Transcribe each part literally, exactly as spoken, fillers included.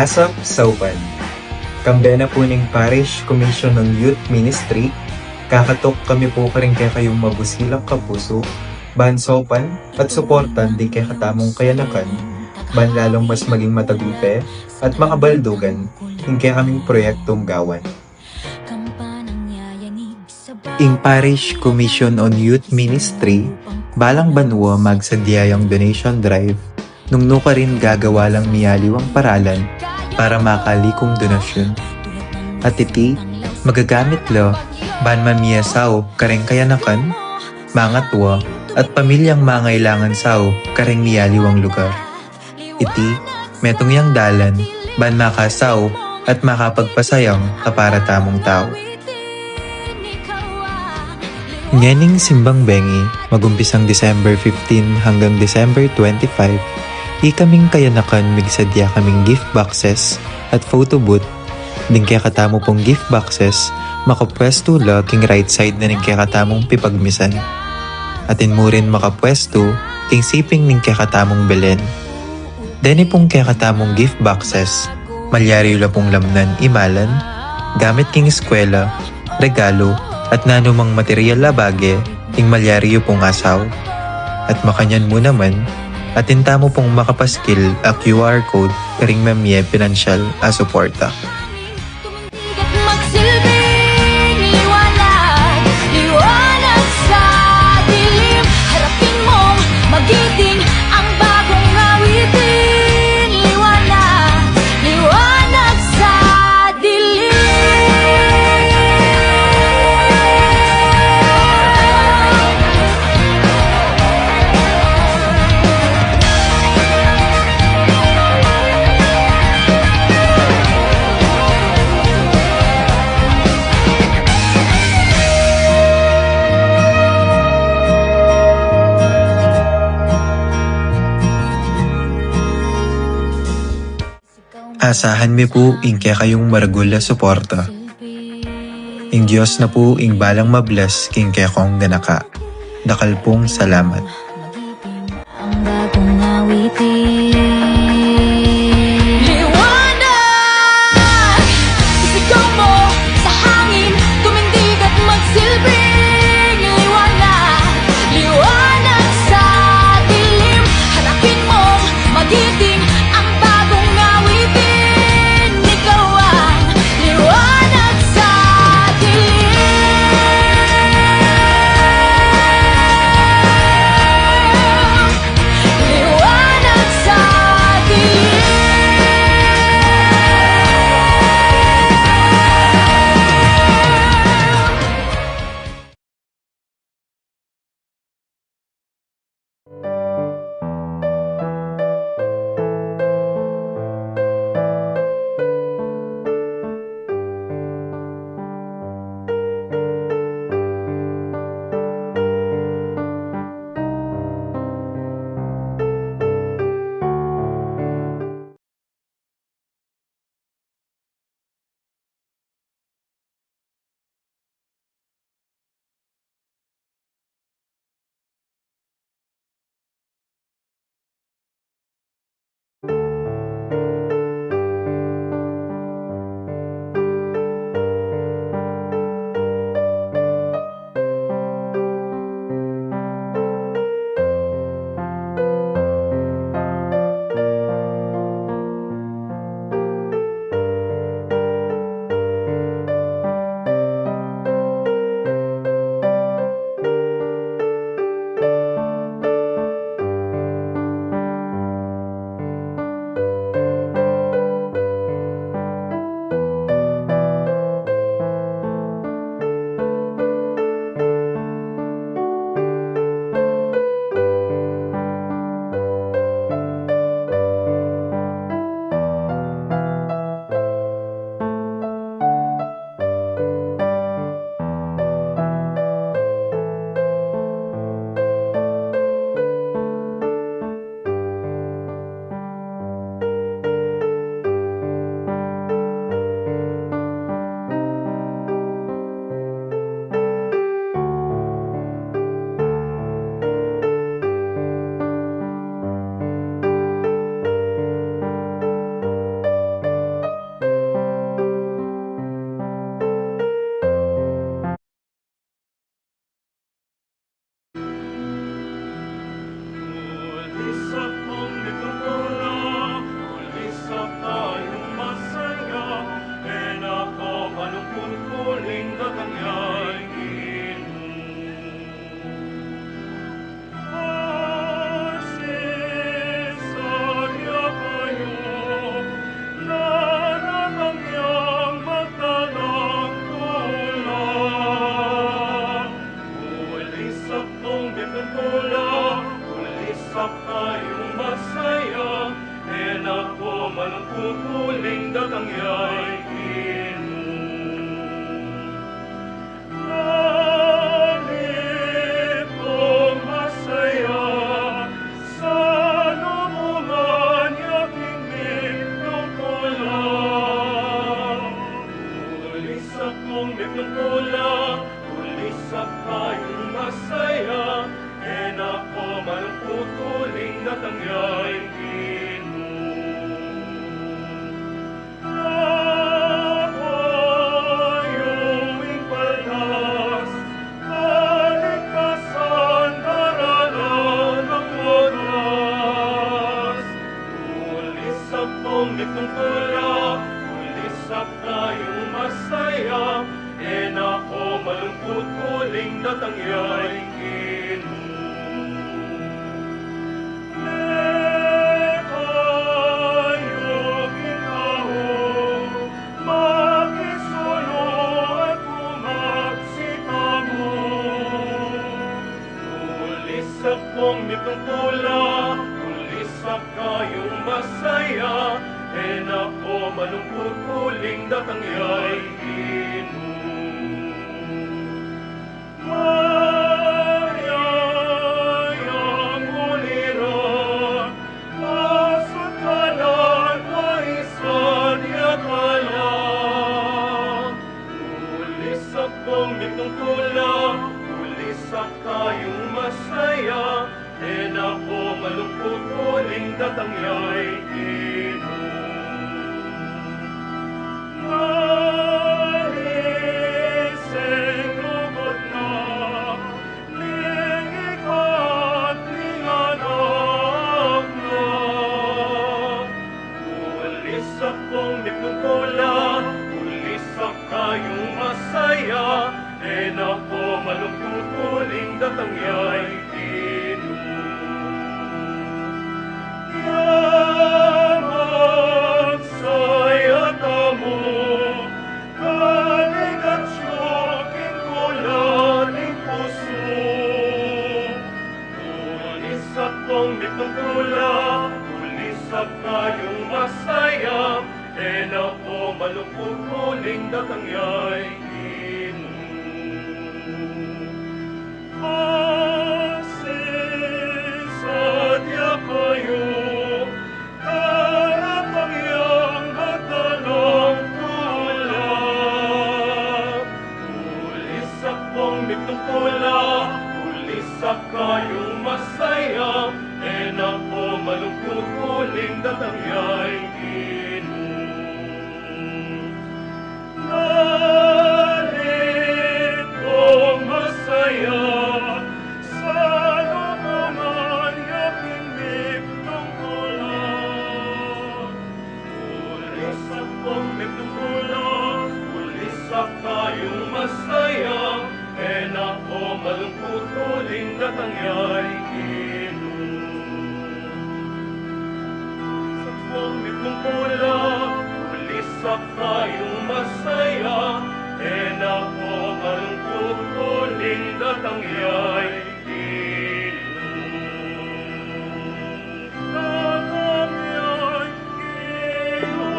Asap Saupan. Kambe na pu ning Parish Commission on Youth Ministry, kakatuk kami pu karing kekayung mabusilak a pusu, ban saupan at suportan ding kekatamung kayanakan, ban lalung mas maging matagumpe at makabaldugan ing kekaming proyektung gawan. Ing Parish Commission on Youth Ministry, balang banua magsadya yang donation drive, nung nukarin gagawa lang mialiwang paralan para makali kung donasyun. At iti, magagamit la ban mamie saup kareng kayanakan, mangatua, at pamilyang mangailangan saup kareng mialiwang lugar. Iti, metung yang dalan ban makasaup at makapagpasayang kapara tamung tau. Ngening simbang bengi, magumpisang December fifteen hanggang December twenty-five, ikaming kayanakan migsadya kaming gift boxes at photo booth. Ding kekatamu pung gift boxes, makapwestu la king right side na ning kekatamung pipagmisan. Atin mu rin makapwestu king siping ning kekatamung belen. Deni pung kekatamung gift boxes, malyari yu la pung lamnan imalan, gamit king eskwela, regalo, at nanumang material a bage, ing malyari yu pung asau. At makanyan mu naman, atin tamu pung makapaskil a Q R code karing mamie pinansyal a suporta. Tumindig at magsilbing liwanag, liwanag sa dilim. Harapin mong magiting ang bagong awitin. Liwanag, liwanag sa dilim. Asahan mi pu ing kekayung maragul a suporta. Ing Dios na pu ing balang mablas king kekong ganaka. Dakal pung salamat. Ang bagong awitin. Liwanag! Isigaw mo sa hangin, tumindig at magsilbing liwanag. Liwanag sa dilim, harapin mong magiting ang bagong awitin. Ikaw ang liwanag sa dilim. Liwanag sa Kung mitungkula, ulisak kayung masaya, e na ko malungkut uling datang ya ing Ginu. Kayu ing paldas, kaligtasan, daralan a wagas. Ulisak kung mitungkula, ulisak kayung masaya, e na ko malungkut uling datang ya ing Ginu. Mekayu king tau, makisulu at kumapsi tamu. Ulisak kung mitungkula, ulisak kayung masaya, e na ko malungkut uling datang ya ing Ginu. Mayayang ulira, pasakalan, paisan ya kala. Ulisak kung mitungkula, ulisak kayung masaya, e na ko malungkut uling datang ya ing Ginu. Nalinis ing lugud na, ning ika at ning anak na. Ulisak kung mitungkula, ulisak kayung masaya, e na ko malungkut uling datang ya ing Ginu. Kaya magsaya tamu, kaligat yu king kula ning pusu. Ulisak kung mitungkula, ulisak kayung masaya, e na ko malungkut uling datang ya ing Ginu. Masisadya kayu, daratang yang matalang kula. Ulisak kung mitungkula, ulisak kayung masaya, e na ko malungkut uling datang ya ing Ginu. Nganit kung masaya, salubungan ya king mitungkula. Ulisak kung mitungkula, ulisak kayung masaya, e na ko malungkut uling datang ya ing Ginu. Ulisak kung mitungkula, ulisak kayung masaya, e na ko malungkut uling datang ya ing Ginu. Datang ya ing Ginu.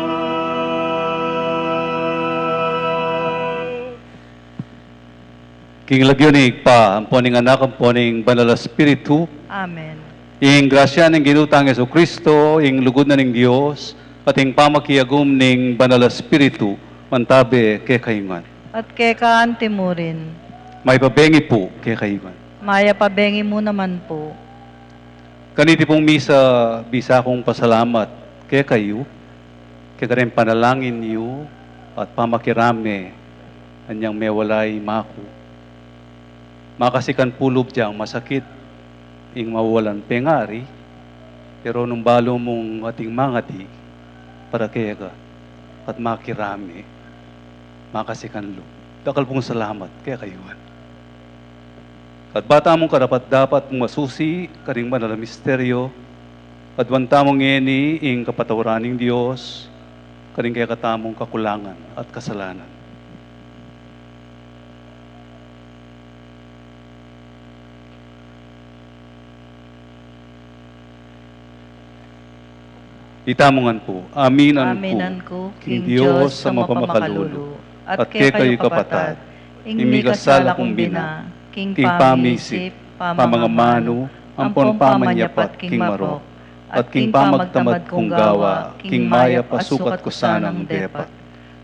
King lagyu ning Ibpa, ampo ning Anak, ampo ning Banal a Espiritu. Amen. Ing grasya ning Ginu tang Jesucristo, ing lugud na ning Dios, at ing pamakiagum ning Banal a Espiritu, mantabe kekayu ngan. At keka anti mu rin. Mayap a bengi pu kekayu ngan. Mayap a bengi mu naman pu. Kaniti pung misa, bisa kung pasalamat kekayu, kekaren panalangin yu at pamakirame, anyang mewala i ima ku. Makasikan pu lub yang masakit ing mawalan pengari, pero nung balu mung ating mangadi para keka at makirame, makasikan lub. Dakal pung salamat kekayu ngan. At ba tamung karapat-dapat mung masusi karing banal a misteryo, aduan tamu ngeni ing kapatawaran ning Dios karing kekatamung kakulangan at kasalanan. Itamu ngan pu, aminan ku, aminan ku king Dios a mapamakalulu, at kekayu kapatad, ing mikasala kung bina, king pamisip, pamangamanu, ampon pamanyapat king marok, at king pamagtamad kung gawa, king mayap a sukat ku sanang depat.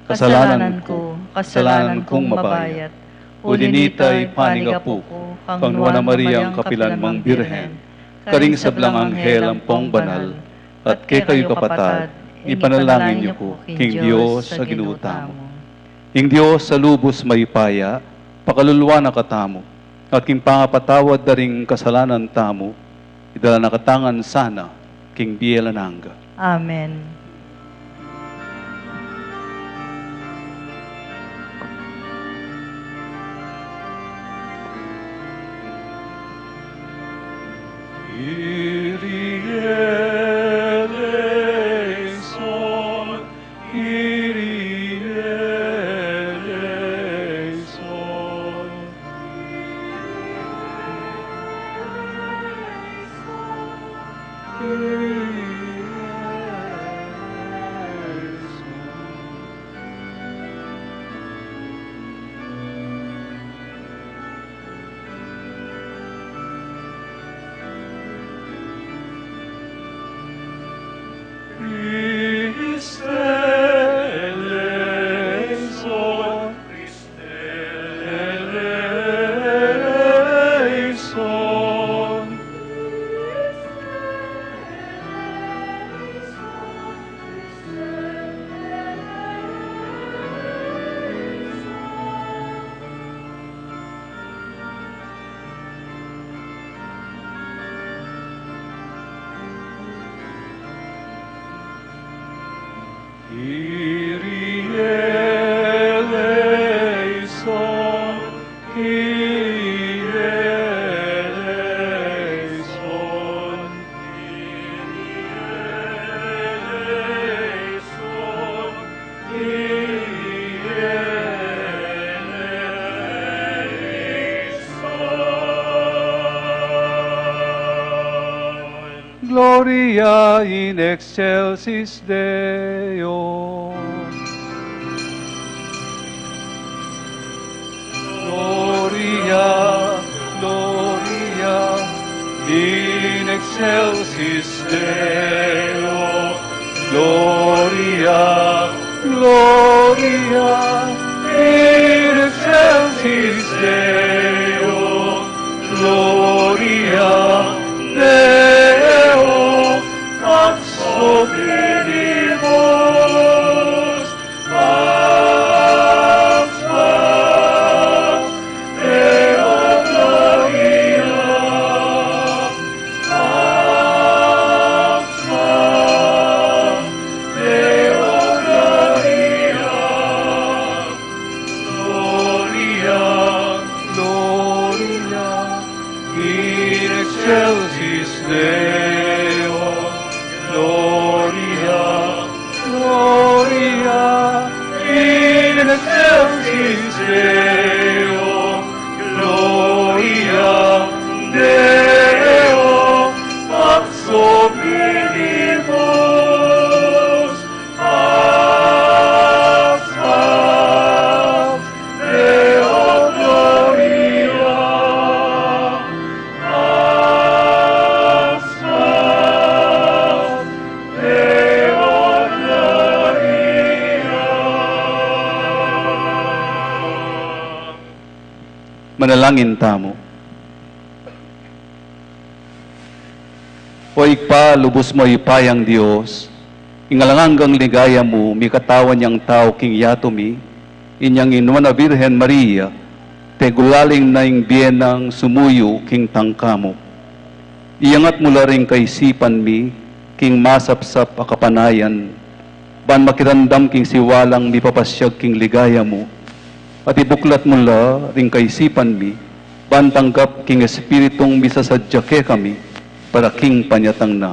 Kasalanan ku, kasalanan kung mabayat. Uli nita, ipanyawad ku kang Nuan a Maria, ang kapilan mang Birhen, karing sablang anghel ampong banal, at kekayu kapatad, ipanalangin yu ku king Dios a Ginu tamu. Ing Dios a lubus mayupaya, pakalulwan na katamu, at king pangapatawad da ring kasalanan tamu, idala na katamu ngan sana king bie alang angga. Amen. Kyrie eleison, Kyrie eleison. Christe eleison, Christe eleison. Kyrie eleison, Kyrie eleison, Kyrie eleison, Kyrie eleison. Gloria in excelsis Deo. Gloria, Gloria in excelsis Deo. Gloria, Gloria in excelsis Deo. Gloria Deo pax hominibus. Pax, pax Deo gloria. Pax, pax Deo gloria. Gloria, Gloria in excelsis Deo. Gloria, Gloria in excelsis Deo. Gloria Deo pax hominibus. Pax, pax Deo gloria. Pax, pax Deo gloria. Manalangin tamu. O Ibpa, lubus mayupayang Dios, ing alang anggang ligaya mu mikatawan yang tau king yatu mi, inyang ing Nuan a Birhen Maria, tegulaling na ing bie nang sumuyu king tangka mu. Iyangat mu la ring kaisipan mi king masapsap a kapanayan, ban makiramdam king siwalang mipapasyag king ligaya mu, at ibuklat mu la ring kaisipan mi ban tanggap king Espiritung misasadya kekami para king panyatang na.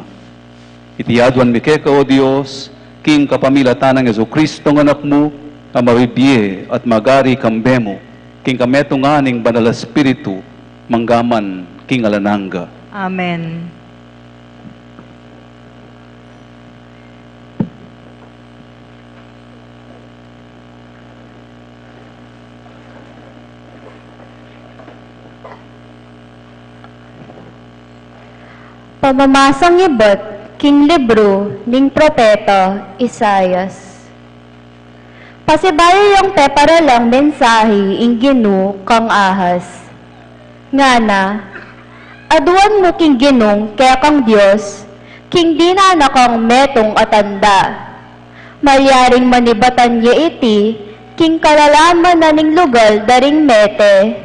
Iti aduan mi keka, O Dios, king kapamilatan nang Jesucristo a Anak mu, a mabibie at magari kambe mu, king kametungan ning Banal a Espiritu, mangga man king alang angga. Amen. Pamamasang ibat king libru ning propeta Isaias. Pasibayu yang peparalang mensahe ing Ginu kang Ahaz. Ngana, aduan mu king Ginung kekang Dios, king dinan na kang metung a tanda. Malyaring manibatan ye iti king kalalaman na ning lugal da ring mete,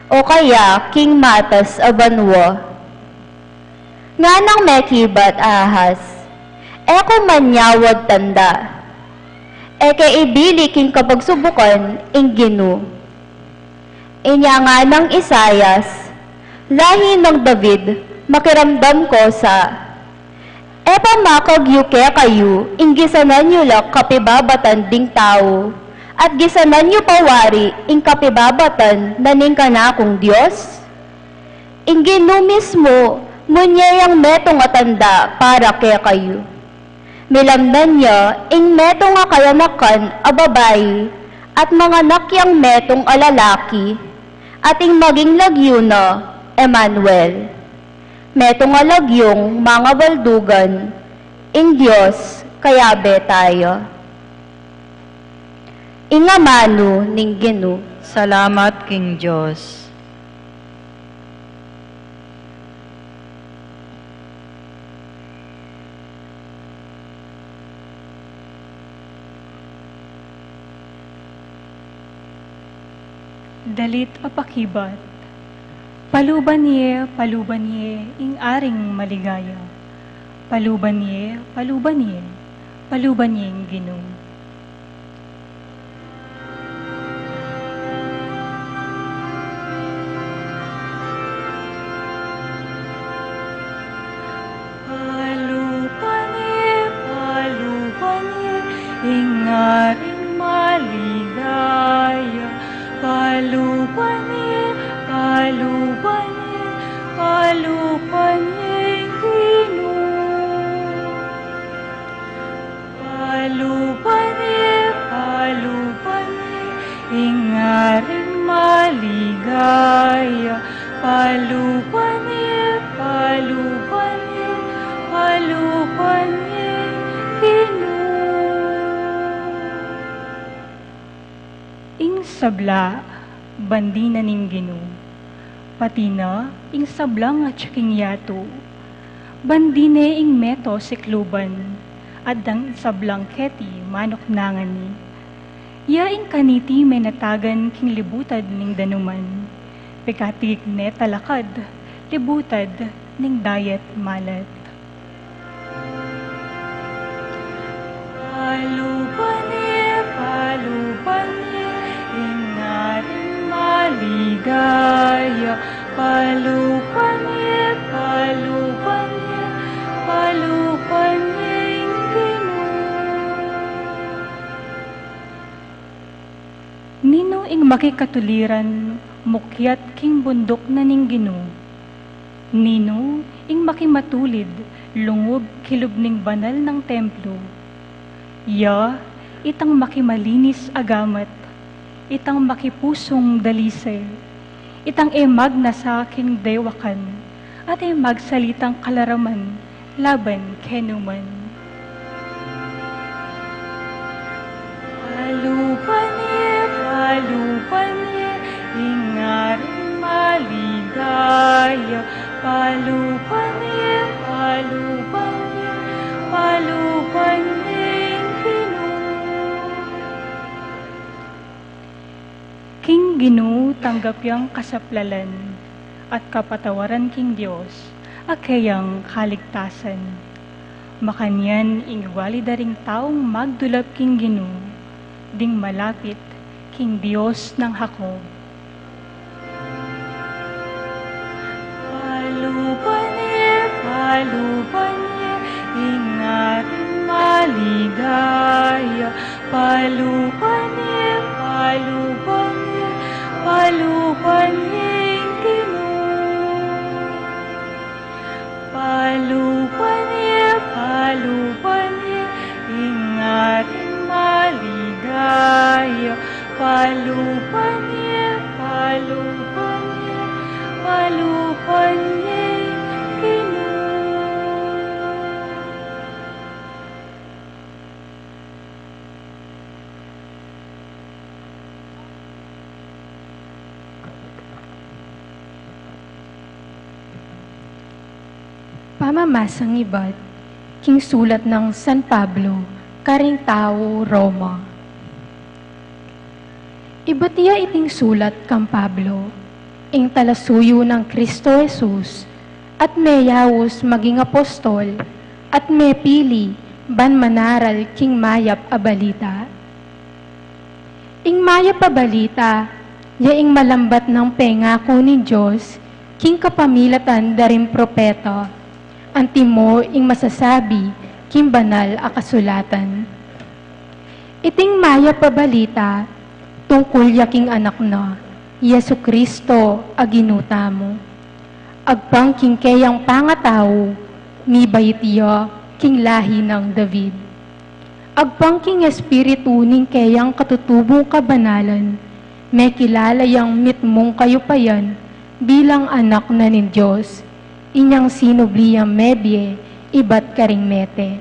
o kaya king matas a banua. Nganang mekibat Ahaz, e ku man nyawad tanda. E ke ibili king kapagsubukan ing Ginu. Inya nganang Isaias, lahi nang David, makiramdam ko sa, e pa makagyu kekayu ing gisanan yu la kapibabatan ding tau, at gisanan yu pa wari ing kapibabatan na ning kanakung Dios? Ing Ginu mismu munye yang metung a tanda para kekayu. Milamnan ya ing metung a kayanakan a babai, at manganak yang metung a lalaki, at ing maging lagyu na Emmanuel. Metung a lagyung mangabaldugan, ing Dios kayabe taya. Ing amanu ning Ginu. Salamat king Dios. Dalit a pakibat. Paluban ye, paluban ye, ing aring maligaya. Paluban ye, paluban ye, paluban ye ing Ginu. Paluban ye, paluban ye, ing aring maligaya. Paluban ye, paluban ye, paluban ye ing Ginu. Paluban ye, paluban ye, ing aring maligaya. Paluban ye, paluban ye, paluban ye ing Ginu. Ing sabla, bandi na ning Ginu. Pati na ing sablang atyu king yatu. Bandi ne ing meto sikluban, at dang sablang keti manuknangan ne. Ya ing kaniti menatagan king libutad ning danuman. Pekatigik ne talakad, libutad ning dayat malat. Paluban ye, paluban ye, ing aring maligaya. Paluban ye, paluban ye, paluban ye ing Ginu. Ninu ing makikatuliran mukyat king bunduk na ning Ginu? Ninu ing makimatulid lungub kilub ning banal nang templo? Ya itang makimalinis a gamat, itang makipusung dalise, itang e magnasa king dewakan, at e magsalitang kalaraman laban kenu man. Paluban ye, paluban ye, ing aring maligaya. Paluban ye, paluban ye, paluban ye ing Ginu. King Ginu tanggap yang kasaplalan, at kapatawaran king Dios a keyang kaligtasan. Makanyan ing ugali da ring taung magdulap king Ginu, ding malapit king Dios nang Jacob. Paluban ye, paluban ye, ing aring maligaya. Paluban ye, paluban ye, paluban ye ing Ginu. Paluban ye, paluban ye, ing aring maligaya. Paluban ye, paluban ye, paluban ye ing Ginu. Pamamasang ibat king sulat nang San Pablo karing tau Roma. Ibat ya iting sulat kang Pablo, ing talasuyu nang Kristo Jesus, at meyaus maging apostol, at mepili ban manaral king mayap a balita. Ing mayap a balita, ya ing malambat nang pengaku ning Dios, king kapamilatan da ring propeta, antimo ing masasabi king banal a kasulatan. Iting mayap a balita, tungkul ya king Anak na, Jesu-Cristo a Ginu tamu. Agpang king keyang pangatau, mibait ya king lahi nang David. Agpang king Espiritu ning keyang katutubung kabanalan, mekilala yang mitmung kayupayan bilang anak na ning Dios, inyang sinubli yang mebie ibat karing mete.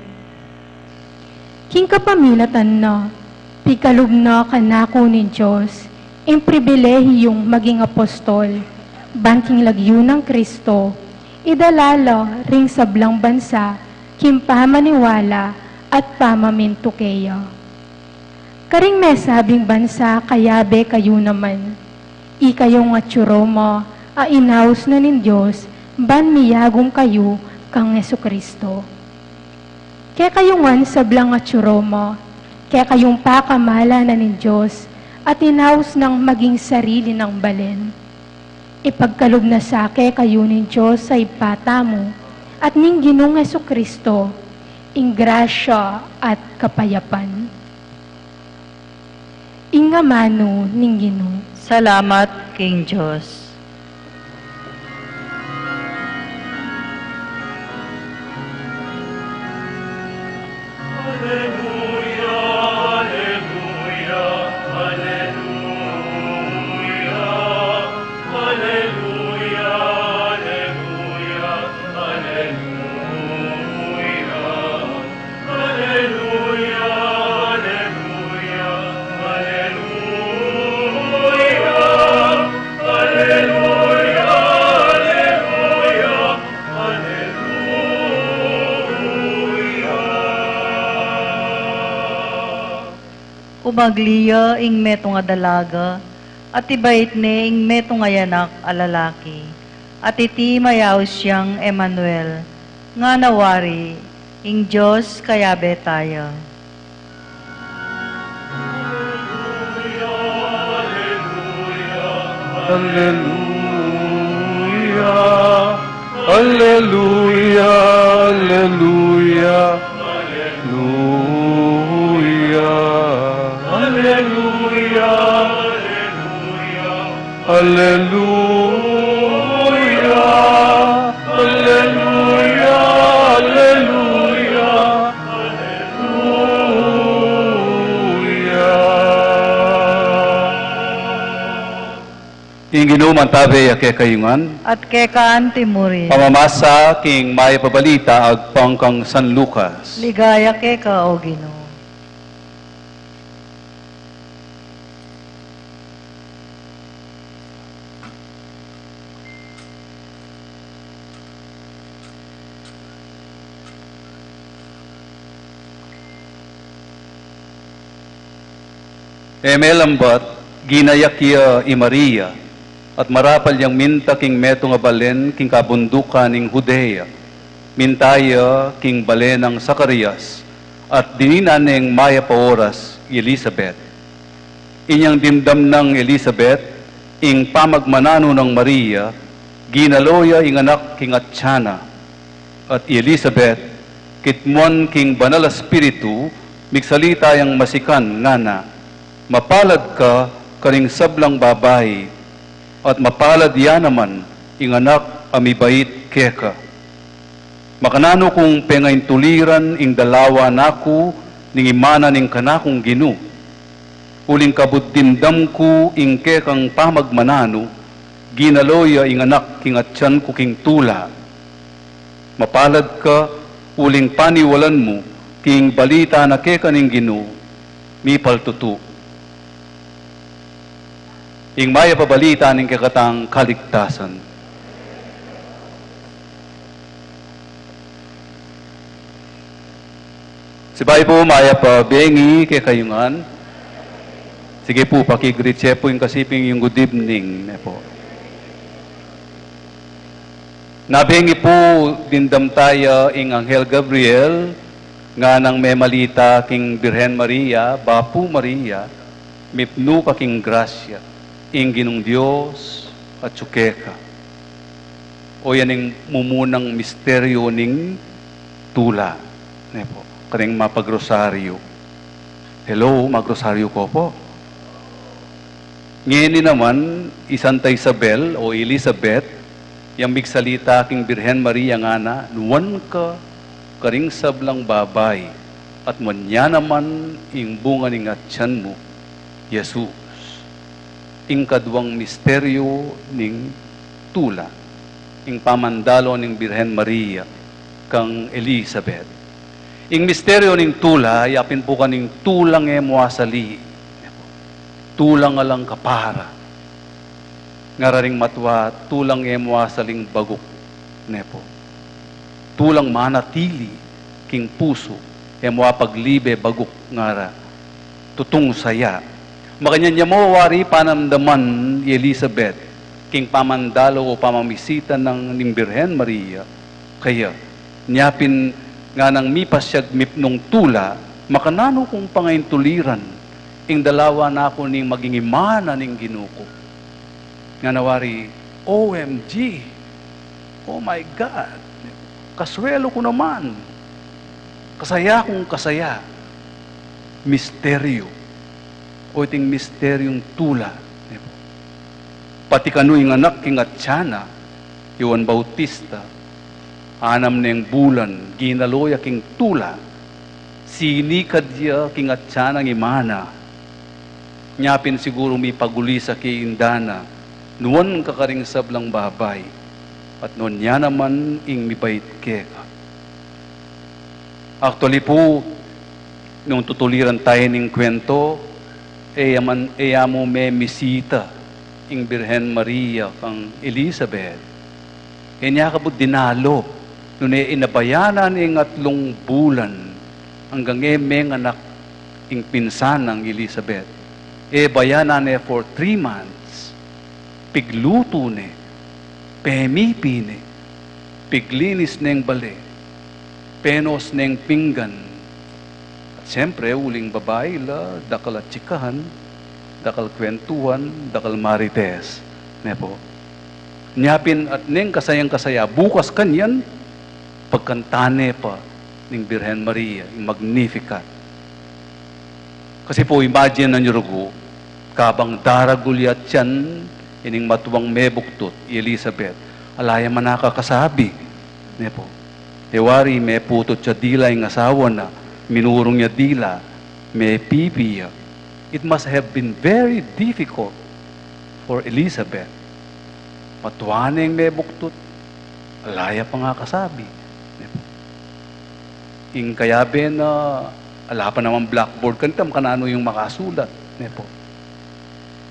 King kapamilatan na, pikalub na kanaku ning Dios ing pribilehiyung maging apostol, ban king lagyu nang Kristo, idala la ring sablang bansa king pamaniwala at pamamintu keya. Karing mesabing bansa kayabe kayu naman, ikayung atsu Roma a inaus na ning Dios ban miyagum kayu kang Jesu-Cristo. Kekayu ngan sablang atsu Roma, kekayung pakamala na ning Dios at inaus nang maging sarili nang balen. Ipagkalub na sa kekayu ning Dios a Ibpa tamu at ning Ginung Jesu-Cristo ing grasya at kapayapan. Ing amanu ning Ginu. Salamat king Dios. Umagli ya ing metung a dalaga, at ibait ne ing metung a anak a lalaki, at iti mayaus yang Emmanuel, ngana wari, ing Dios kayabe taya. Alleluia, alleluia, alleluia, alleluia, alleluia, alleluia, alleluia, alleluia. Ing Ginu mantabe ya kekayu ngan. At keka antimurin. Pamamasa king mayap a balita agpang kang San Lucas. Ligaya keka, O Ginu. E melambat, ginayak ya i Maria, at marapal yang minta king metung a balen king kabundukan ning Judea. Minta ya king balen nang Zacarias, at dininan neng mayap a oras i Elisabet. Inyang dimdam nang Elisabet ing pamagmananu nang Maria, ginalo ya ing anak king atyan na. At i Elisabet, kitmuan king Banal a Espiritu, migsalita yang masikan, ngana, "Mapalad ka karing sablang babai, at mapalad ya naman ing anak a mibait keka. Makananu kung pengaintuliran ing dalawa naku ning imana ning kanakung Ginu? Uling kabud dimdam ku ing kekang pamagmananu, ginalo ya ing anak king atyan ku king tula. Mapalad ka, uling paniwalan mu king balita na keka ning Ginu, mipaltutu." Ing mayap a balita ning kekatang kaligtasan. Sibayu pu, mayap a bengi kekayu ngan. Sige pu, paki-greet ye pu ing kasiping yung good evening, ne pu. Nabengi pu, dimdam taya ing Anghel Gabriel, nganang memalita king Birhen Maria, Bapu Maria, mipnu ka king grasya, ing Ginung Dios atyu keka. O yan ing mumunang misteryu ning tula, ne pu, karing mapagrosaryu. Hello, magrosaryu ko pu. Ngeni naman, i Santa Isabel o Elizabeth, yang migsalita king Birhen Maria ngana, nuan ka karing sablang babai, at nuan ya naman ing bunga ning atian mu, Jesus. Ing kaduang misteryu ning tula, ing pamandalo ning Birhen Maria kang Elizabeth. Ing misteryu ning tula, yapin pu kaning tulang e mu asali, tulang alang kapara. Ngara ring matwa, tulang e mu asaling baguk, ne pu. Tulang manatili king pusu, e mu apaglibe baguk, ngara. Tutung saya. Makanyan ya mu wari panamdaman i Elizabeth king pamandalo o pamamisita nang ning Birhen Maria kaya. Nyapin nganang mipasyag mipnung tula, makananu kung pangaintuliran ing dalawa na ku ning maging ima na ning Ginu ku. Ngana wari, O M G, oh my God, kasuelu ku naman, kasaya kung kasaya. Misteryu, o iting misteryung tula, ne pu. Pati kanu ing anak king atian na, i Juan Bautista, anam neng bulan, ginalo ya king tula, sinikad ya king atian nang ima na. Nyapin siguru mipagulisa ke ing dana, nuan ka karing sablang babai, at nuan ya naman ing mibait keka. Actually pu, nung tutuliran taya ning kwento, e ya man, e ya mu memisita ing Birhen Maria kang Elizabeth. E nya kabud dinalo, nune inabayanan ne ing atlung bulan, anggang e menganak ing pinsan nang Elizabeth. E bayanan ne for three months, piglutu ne, pemipi ne, piglinis neng bale, penos neng pinggan. At siyempre, uling babai la, dakal a chikahan, dakal kwentuhan, dakal marites, ne pu. Nyapin at neng kasayang kasaya, bukas kanyan, pagkantan ne pa ning Birhen Maria, ing Magnificat. Kasi pu, imagine na yu rugu, kabang daragul ya atian ining matuang mebuktut, i Elizabeth, ala ya man akakasabi, ne pu. E wari, meputut ya dila ing asawa na, minurung ya dila, mepipi ya. It must have been very difficult for Elizabeth. Matua neng mebuktut, ala ya pang akasabi, ne pu. Ing kayabe na, ala pa naman blackboard kanita, makananu yung makasulat, ne pu.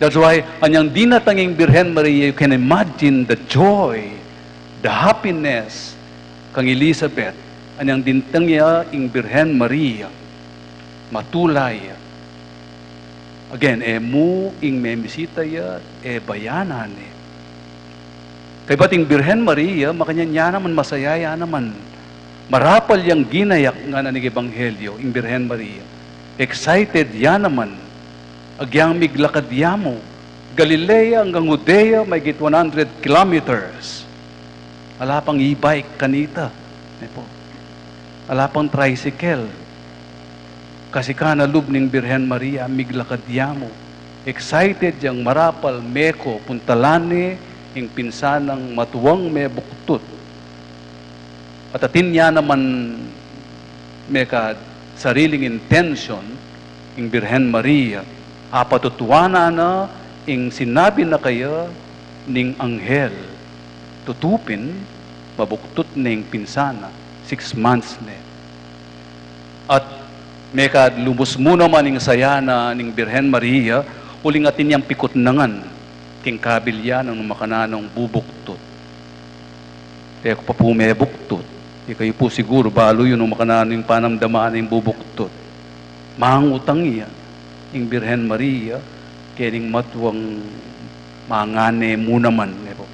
That's why, anyang dinatang ing Birhen Maria, you can imagine the joy, the happiness kang Elizabeth, anyang dintang ya ing Birhen Maria, matula ya. Again, e mu ing memisita ya, e bayanan ne. Kaybat ing Birhen Maria, makanyan ya naman, masaya ya naman. Marapal yang ginayak, ngana ning Ebanghelyo, ing Birhen Maria. Excited ya naman. Agyang miglakad ya mu. Galilea anggang Judea, mahigit one hundred kilometers. Ala pang e-bike kanita, ne pu. Ala pang tricycle. Kasi kana lub ning Birhen Maria, miglakad ya mu. Excited yang marapal, meko, puntalan ne ing pinsan nang matuang mebuktut. At atin ya naman mekad sariling intention, ing Birhen Maria, apatutuanan na ing sinabi na kaya ning anghel. Tutu pin, mabuktut ne ing pinsan na, six months ne. At mekad lumus mu naman ing saya na ning Birhen Maria, uling atin yang pikutnangan king kabilyan nang makananung bubuktut. E ku pa pu mebuktut. Ikayu pu siguru, balu yu nung makananu ing panamdaman ning bubuktut. Mangutang ya ing Birhen Maria kening matuang mangane mu naman, ne pu.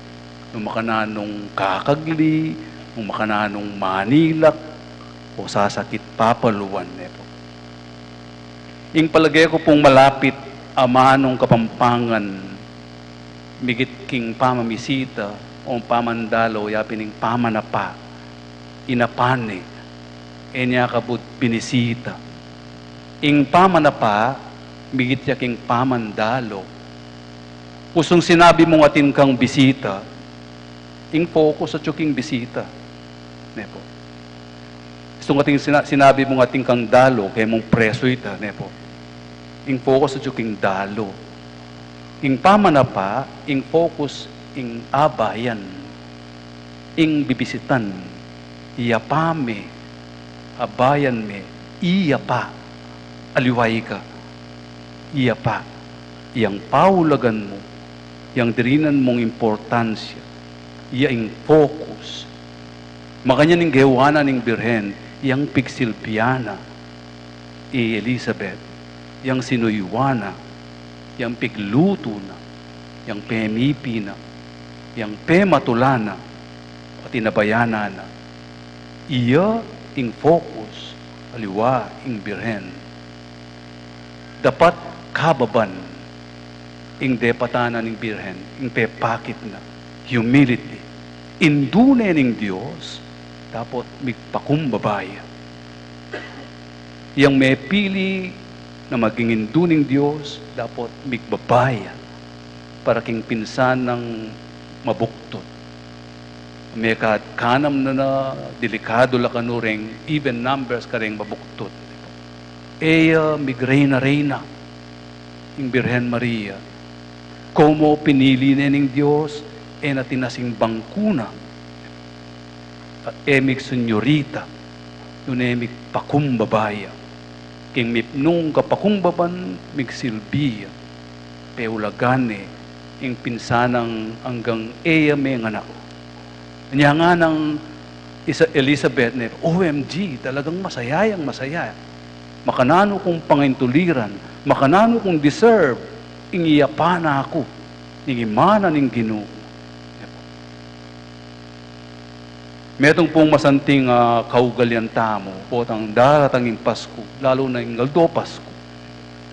Nung makananung kakagli, nung makananung manilak, o sasakit papaluan, ne pu. Ing palage ku pung malapit a manung Kapampangan, migit king pamamisita o pamandalo, ya pin ing pamanapa, inapa ne, e ne kabud binisita. Ing pamanapa, migit ya king pamandalo. Usung sinabi mung atin kang bisita, ing focus atyu king bisita, ne pu. Usung atin sina-, sinabi mung atin kang dalo, kaya mung presu ita, ne pu. Ing focus atyu king dalo. Ing pamanapa, ing focus ing abayan, ing bibisitan, iyapa me, abayan me, iyapa, aliwa ika, iyapa, yang paulagan mu, yang dirinan mung importansya, ya ing focus. Makanyan ing gewa na ning Birhen, yang pigsilbian na i Elizabeth, yang sinuyuan na, yang piglutu na, yang pemipi na, yang pematulan na, at inabayanan na. Iya ing focus, aliwa ing Birhen. Dapat kababan ing depatan na ning Birhen, ing pepakit na, humility. Indu ne ning Dios, dapot migpakumbaba ya. Yang mepili na maging indu ning Dios, dapot migbaba ya para king pinsan nang mabuktut. Mekad kanam na na, delikadu la kanu reng even numbers kareng mabuktut. E ya migreyna-reyna ing Birhen Maria. Komo pinili ne ning Dios, e na tinasing bangku na, e migsenyorita, nune migpakumbaba ya. King mipnung kapakumbaban, migsilbi ya. Peulagan ne ing pinsan nang anggang e ya menganak. Nya nganang Isa-, Elizabeth ne, O M G, talagang masaya yang masaya. Makananu kung pangintuliran, makananu kung deserve, ing iyapa na ku ning Ima na ning Ginu. Metung pung masanting, ah, kaugalian tamu, potang daratang ing Pasku, lalu na ing aldo Pasku,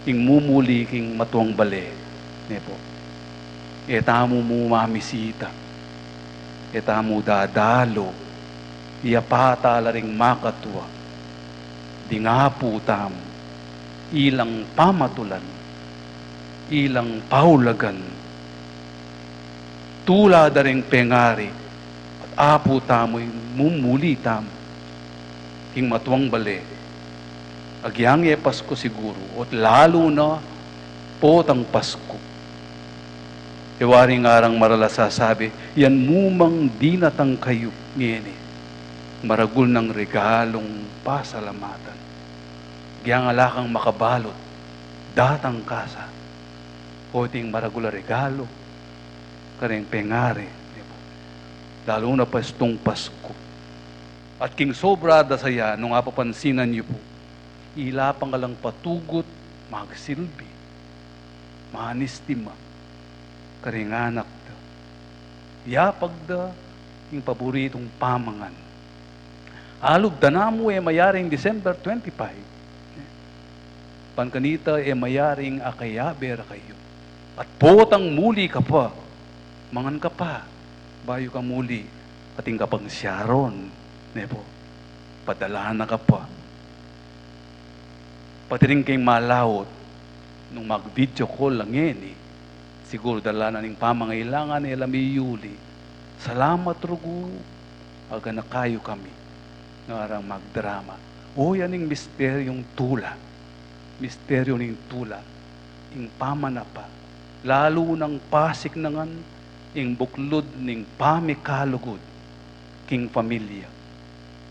ing mumuli king matuang bale, ne pu. E tamu mu mamisita, e tamu dadalu, iyapa ta la ring makatua, ding apu tamu, ilang pamatulan, ilang paulagan, tula da ring pengari, at apu tamu ing mumuli tamu king matuang bale. Agyang e Pasku siguru, at lalu na potang Pasku. E wari ngarang maral a sasabi, yan mu mang dinatang kayu ngeni, maragul nang regalung pasalamatan. Agyang ala kang makabalut, datang ka sa. O iting maragul a regalu kareng pengari, ne pu. Lalu na pa istung Pasku. At king sobra da saya, nung apapansinan yu pu, ila pa nga lang patugut magsilbi, manistima kareng anak da. Yapag da ing paboritung pamangan. Alub da namu e mayaring December twenty-five. Ban kanita e mayaring akayabe ra kayu. At potang muli ka pa, mangan ka pa, bayu ka muli, atin ka pang siaron, ne pu. Padala na ka pa. Pati rin keng malaut, nung mag-video call la ngeni, siguru dala na ning pamangailangan, e la miyuli. Salamat rugu, aganaka yu kami, ngarang magdarama. O, yan ing misteryung tula. Misteryu ning tula, ing pamanapa, lalu nang pasiknangan ing buklud ning pamikalugud king pamilya.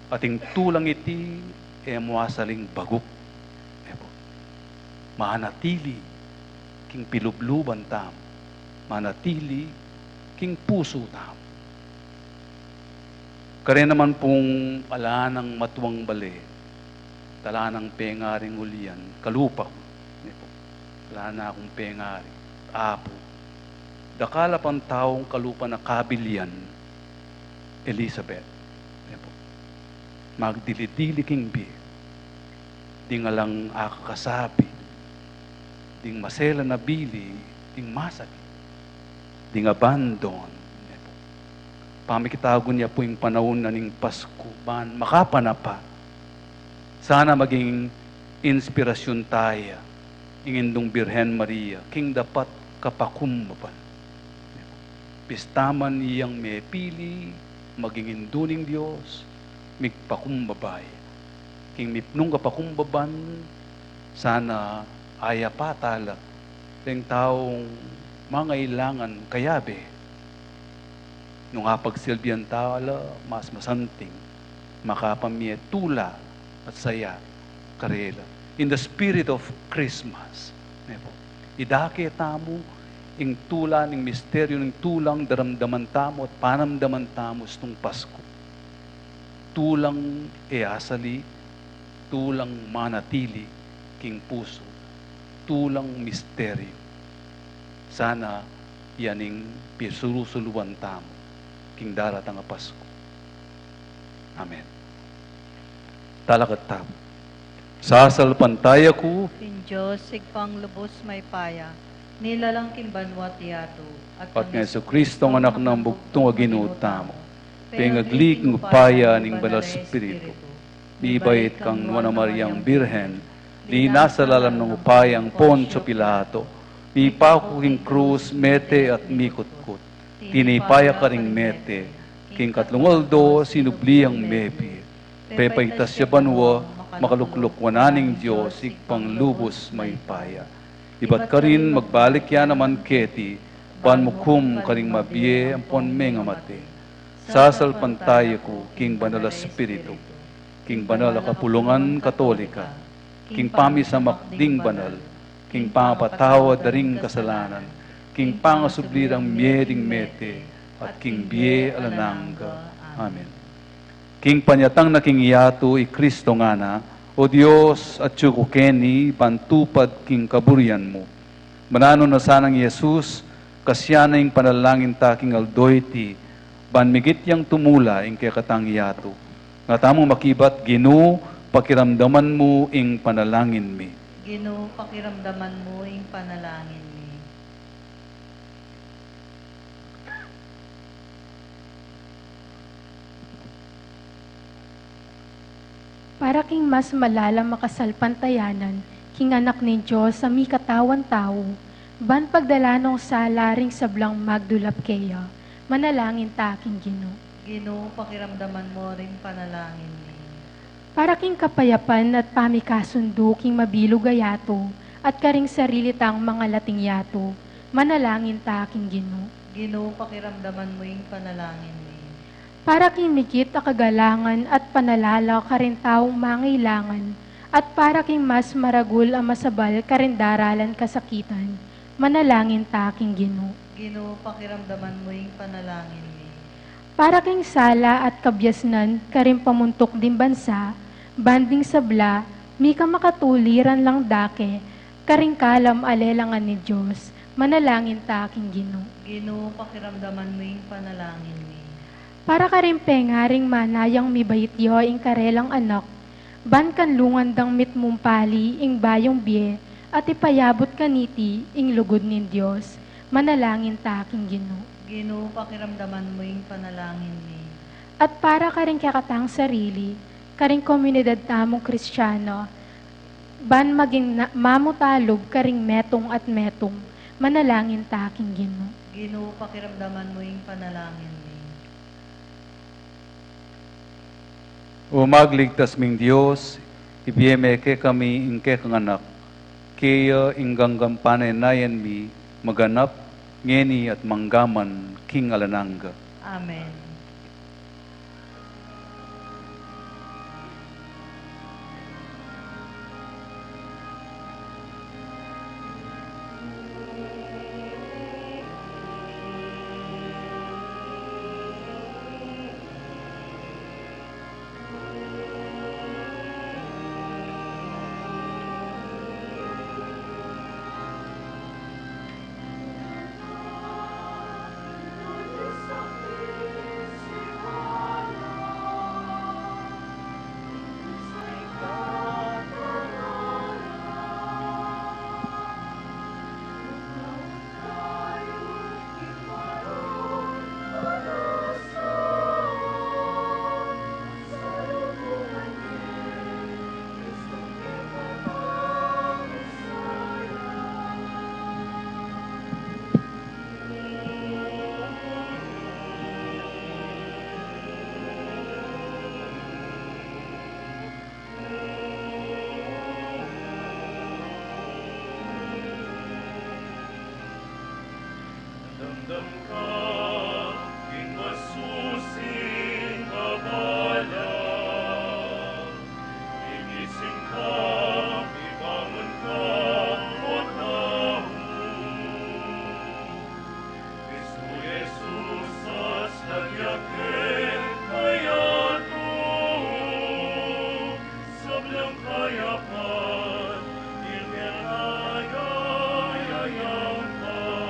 At ing tulang iti e mu asaling baguk, ne pu. Manatili king pilubluban tamu, manatili king pusu tamu. Kare naman pung ala nang matuang bale, ala nang pengaring ulian, kalupa ku, ne pu. Ala na kung pengari, Apu. Dakal a pang taung kalupa na kabilian, Elizabeth, ne pu. Magdili-dili king bie. Ding alang akakasabi, ding maselan a bili, ding masakit, ding abandon, ne pu. Pamikitagun ya pu ing panaun na ning Pasku, ban makapanapa. Sana maging inspirasyun taya, ing Indung Birhen Maria, king dapat kapakumbaban. Pista man iyang mepili, maging Indu ning Dios, migpakumbaba ya. King mipnung kapakumbaban, sana ayapa tala, deng taung mangailangan kayabe. Nung apagsilbian tala, mas masanting, makapamie tula at saya karela. In the spirit of Christmas, ne pu. Idake tamu ing tula ning misteryu ning tulang daramdaman tamu at panamdaman tamu stung Pasku. Tulang e asali, tulang manatili king pusu, tulang misteryu. Sana yan ing pisusuluan tamu king daratang a Pasku. Amen. Talakad tamu. Sasalpantaya ku king Dios, Ibpang lubus mayupaya, nilalang king banua at yatu, at kang Jesucristo, Anak nang bugtung a Ginu tamu, pengagli king upaya ning Banal Espiritu, mibait kang Nuan a Mariang Birhen, linasa lalam ning upayang Poncio Pilato, mipaku king krus, mete at mikutkut. Tinipa ya karing mete, king katlung aldo sinubli yang mebie. Pepaitas ya banua, makalukluk wanan ning Dios, Ibpang lubus mayupaya. Ibat karin magbalik ya naman keti, ban mukum karing mabie ampon mengamate. Sasalpantaya ku king Banal a Espiritu, king banal a kapulungan Katolika, king pamisamak ding banal, king pangapatawad da ring kasalanan, king pangasubli rang mie ding mete, at king bie alang angga. Amen. King panyatang na king yatu i Kristo ngana, O Dios, atyu ku keni ban tupad king kaburian mu. Mananu na sanang Jesus, kasian na ing panalangin ta king aldo iti, ban migit yang tumula ing kekatang yatu. Nga tamu makibat, Ginu, pakiramdaman mu ing panalangin mi. Ginu, pakiramdaman mu ing panalangin mi. Para king mas malalam a kasalpantayanan king Anak ning Dios a mikatawan tau, ban pagdala nong sala ring sablang magdulap keya, manalangin ta king Ginu. Ginu, pakiramdaman mu ring panalangin mi. Para king kapayapan at pamikasundu king mabilug a yatu, at karing sarili tang mangalating yatu, manalangin ta king Ginu. Ginu, pakiramdaman mu ing panalangin mi. Para king migit a kagalangan at panalala karing taung mangailangan, at para king mas maragul a masabal karing daralan kasakitan, manalangin ta king Ginu. Ginu, pakiramdaman mu ing panalangin mi. Para king sala at kabiasnan karing pamuntuk ding bansa, ban ding sabla, mika makatuliran lang dake, karing kalam a lelangan ning Dios, manalangin ta king Ginu. Ginu, pakiramdaman mu ing panalangin mi. Para karing pengaring manayang mibait ya ing karelang anak, ban kanlungan dang mitmung pali ing bayung bie, at ipayabut kaniti ing lugud ning Dios, manalangin ta king Ginu. Ginu, pakiramdaman mu ing panalangin mi. At para karing kekatang sarili, karing komunidad tamung Kristiano, ban maging na-, mamutalub karing metung at metung, manalangin ta king Ginu. Ginu, pakiramdaman mu ing panalangin mi. O magligtas ming Dios, ibie me kekami ing kekang Anak, kaya ing ganggang panaynayan mi maganap, ngeni at manggaman king alang angga. Amen. Damdam ka king masusing abala, gigising ka, ibangun ka, O tau. Kristo Jesus, asalpang yatu, sablang kayapan, ing kekaya yayampan.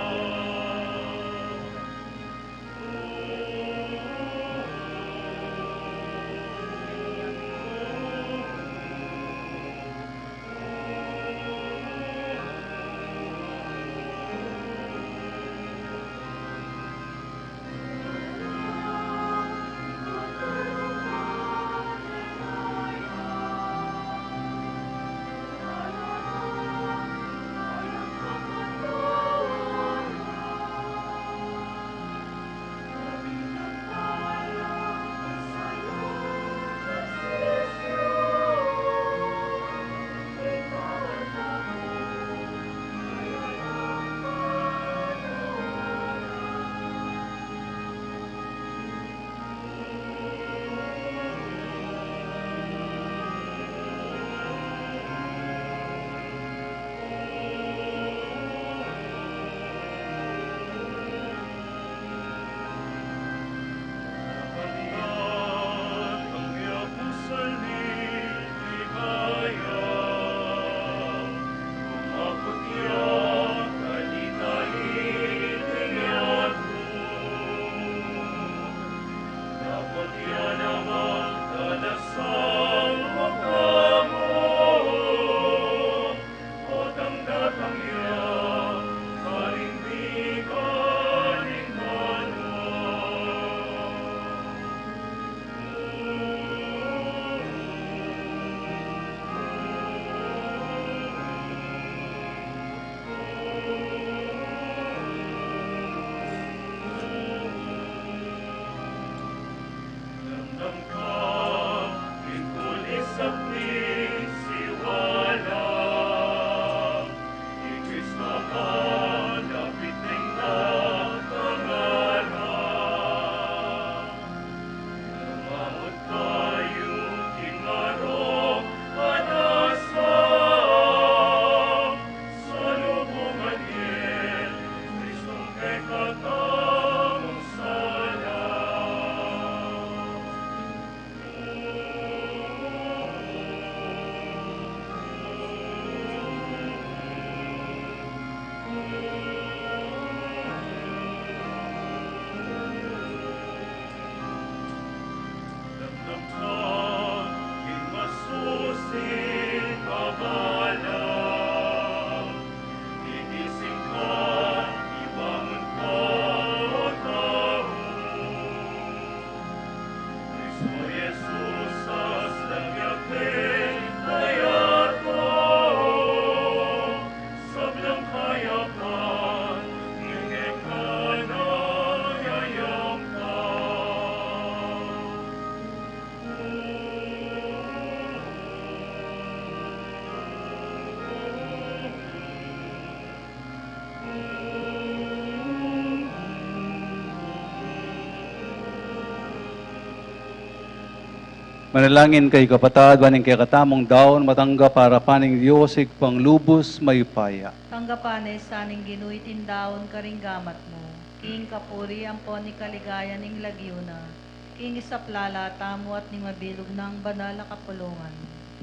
Manalangin kayu, kapatad, ban ing kekatamung daun matanggap arapan ning Dios Ibpang lubus mayupaya. Tanggapan na sa ning Ginu iting daun karing gamat mu, king kapurian ampon ning kaligayan ning lagyu na, king isaplala tamu at ning mabilug nang banal a kapulungan.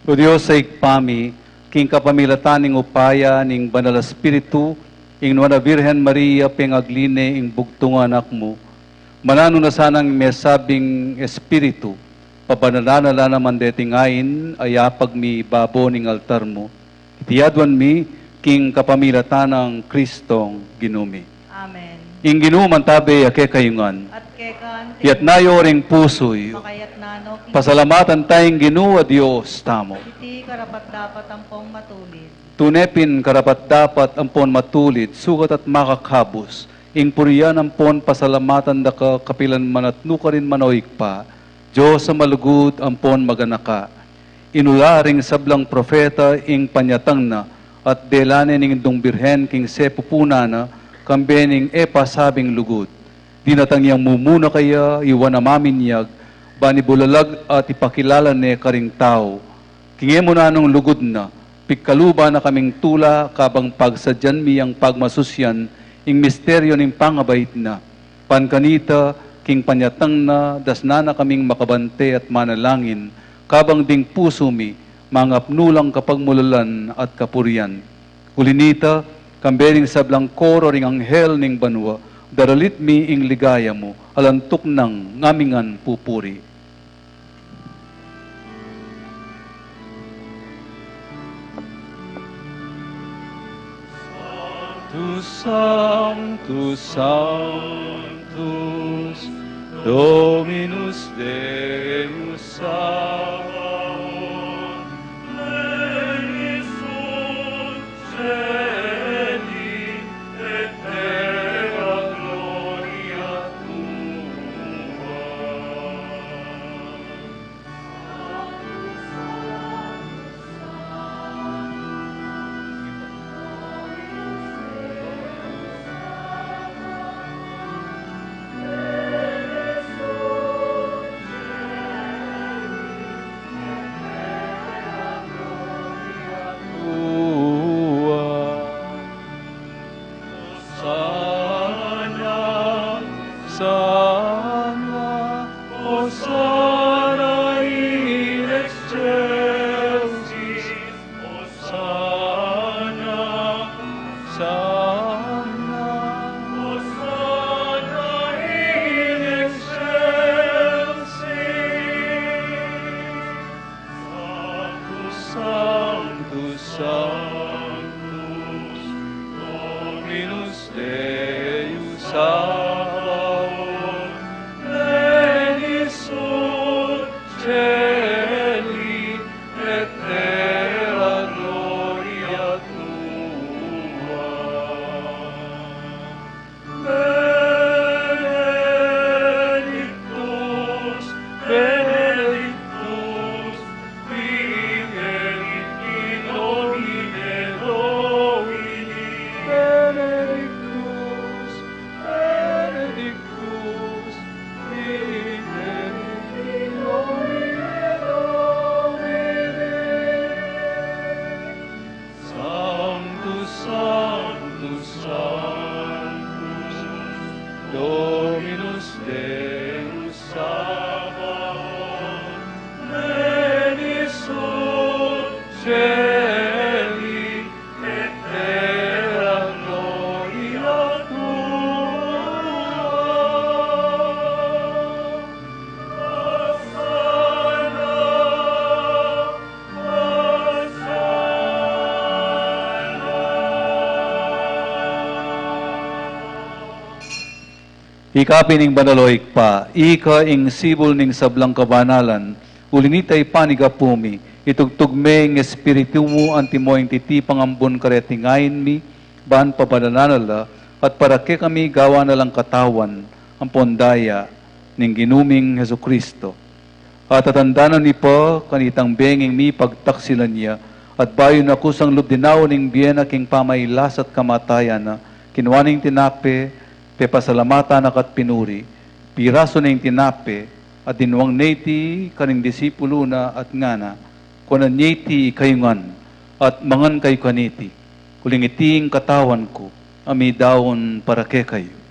O Dios a Ibpa mi, king kapamilatan ning upaya ning Banal a Espiritu, ing Nuan a Virgen Maria pengagli ne ing bugtung a Anak mu. Mananu na sanang mesabing Espiritu, pabanalan na la naman deting ain a yapag mi babo ning altar mu. Iti aduan mi king kapamilatan nang Kristong Ginu mi. Amen. Ing Ginu mantabe ya kekayu ngan. At keka anti. Iyatas yu ring pusu yu. Makayatas no king. Pasalamatan taya ing Ginu a Dios tamu. Iti karapat-dapat ampong matulid. Tune pin karapat-dapat ampon matulid, sukat at makakabus, ing purian ampon pasalamatan da ka kapilan man at nukarin man, o Ibpa, Dios a malugud ampon maganaka. Inula ring sablang propeta ing panyatang na, at dela ne ning Indung Birhen king sepupunan na, kambe ning e pa sabing lugud. Dinatang yang mumuna kaya iwan a maminyag, ban ibulalag at ipakilala ne karing tau. King e mu nanung lugud na, pigkaluban na kaming tula, kabang pagsadyan mi yang pagmasusyan ing misteryo ning pangabait na. Ban kanita, king panyatang na, dasnan na kaming makabante at manalangin, kabang ding pusu mi, mangapnu lang kapagmulalan at kapurian. Uli nita, kambe ring sablang koro ring anghel ning banua, daralit mi ing ligaya mu, alang tuknang ngamingan pupuri. Sanctus, Sanctus, Sanctus, Dominus Deus Sabaoth, pleni sunt caeli et terra gloria tua. Hosanna, Hosanna, Hosanna in excelsis, Hosanna, Hosanna, Hosanna in excelsis. Sanctus, Sanctus, Sanctus, Dominus Deus Sabaoth, pleni sunt caeli et terra gloria tua. Benedictus, benedictus, qui venit in nomine Domini. Benedictus, benedictus, qui venit in nomine Domini. Sanctus, Sanctus, Sanctus, Dominus Deus Sabaoth, pleni sunt caeli et terra gloria tua. Hosanna, Hosanna. Ika pin ing banal, o Ibpa, ika ing sibul ning sablang kabanalan, uli nita ipanyawad mi, itubud me ing Espiritu mu antimo ing titipang ambun kareti ngayan mi, ban pabanalan na la, at para kekami gawan na lang katawan ampon daya ning Ginu ming Jesucristo. At tatandanan mi pa kanitang benging mipagtaksilan ya, at bayu na kusang lub dinaun ing bie na king pamailas at kamatayan na, kinua ne ing tinape, pepasalamatan na ka't pinuri, pirasu ne ing tinape, at dinwang ne iti karing disipulu na at ngana, kuanan ye iti ikayu ngan, at mangan kayu kaniti, uling iti ing katawan ku, a midaun para kekayu.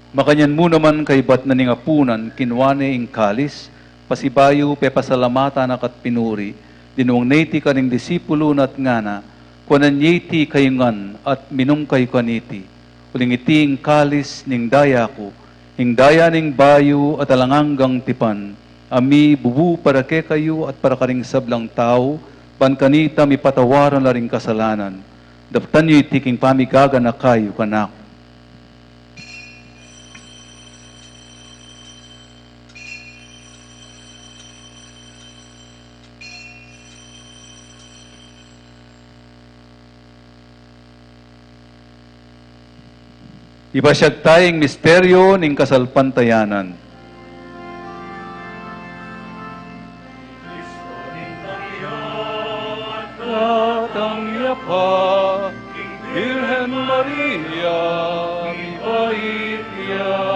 Makanyan mu naman kaibat na ning apunan, kinua ne ing kalis, pasibayu pepasalamatan na ka't pinuri, dinwang ne iti karing disipulu na at ngana, kuanan ye iti ikayu ngan, at minum kayu kaniti, uling iti ing kalis ning daya ku, ing daya ning bayu at alang anggang tipan, a mibubu para kekayu at para karing sablang tau, ban kanita mipatawaran la ring kasalanan. Daptan yu iti king pamigaganaka yu kanaku. Ipasyag taya ing misteryo ning kasalpantayanan. Tatang ya pa, Virgen Maria, mibait ya.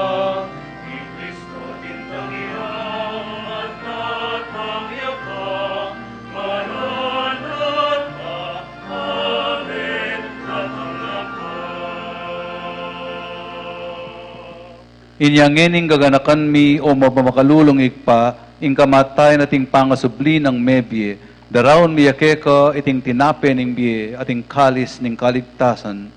Inya ngening gaganakan mi, o mapamakalulung Ibpa, ing kamatayan at ing pangasubli nang mebie, daraun mi ya keka iting tinape ning bie at ing kalis ning kaligtasan.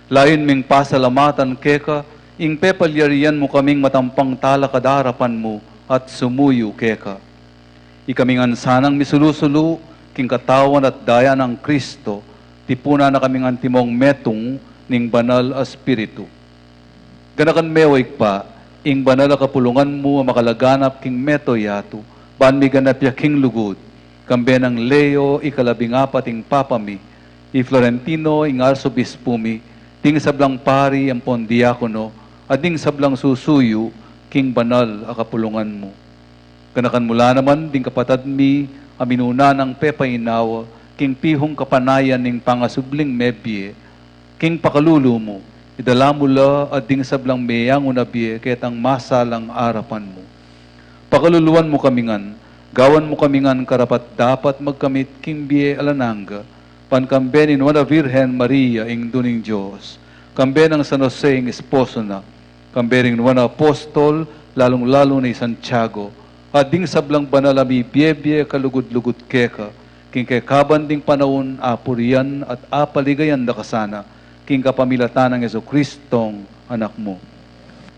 Layun ming pasalamatan keka ing pepalyarian mu kaming matampang talakad king arapan mu at sumuyu keka. Ikami ngan sanang misulu-sulu king katawan at daya nang Kristo, tipunan na kaming antimong metung ning Banal a Espiritu. Ganakan me, o Ibpa, ing banal a kapulungan mu a makalaganap king mabilug a yatu, ban miganap ya king lugud, kambe nang Leo ikalabing apat ing Papa mi, i Florentino ing Arsobispu mi, ding sablang pari ampon diakono, at ding sablang susuyu king banal a kapulungan mu. Ganakan mu la naman ding kapatad mi a minuna nang pepainawa king pihung kapanayan ning pangasubling mebie, king pakalulu mu, idala mu la at ding sablang meyangu na bie ketang masalang arapan mu. Pakaluluan mu kami ngan, gawan mu kami ngan karapat-dapat magkamit king bie alang angga, ban kambe ning Nuan a Virgen Maria, Indu ning Dios, kambe nang San Jose ing esposo na, kambe ring nuan a apostol, lalung-lalu na i Santiago, at ding sablang banal a mibie-bie kalugud-lugud keka, king kekaban ding panaun apurian at apaligayan da ka sana, king kapamilatan nang Jesukristong Anak mu.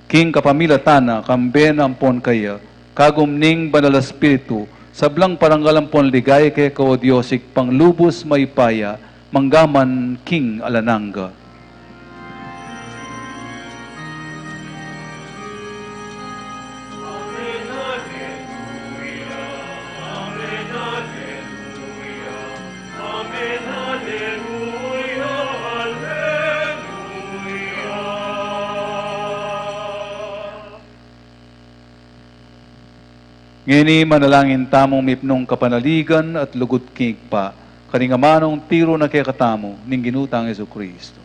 King kapamilatan na, kambe na ampon kaya, kagum ning Banal a Espiritu, sablang parangal ampon ligaya keka, o Dios, Ibpang lubus mayupaya, mangga man king alang angga. Ngeni manalangin tamung mipnung kapanaligan at lugud king Ibpa, karing amanung tiru na kekatamu ning Ginu tang Jesucristo.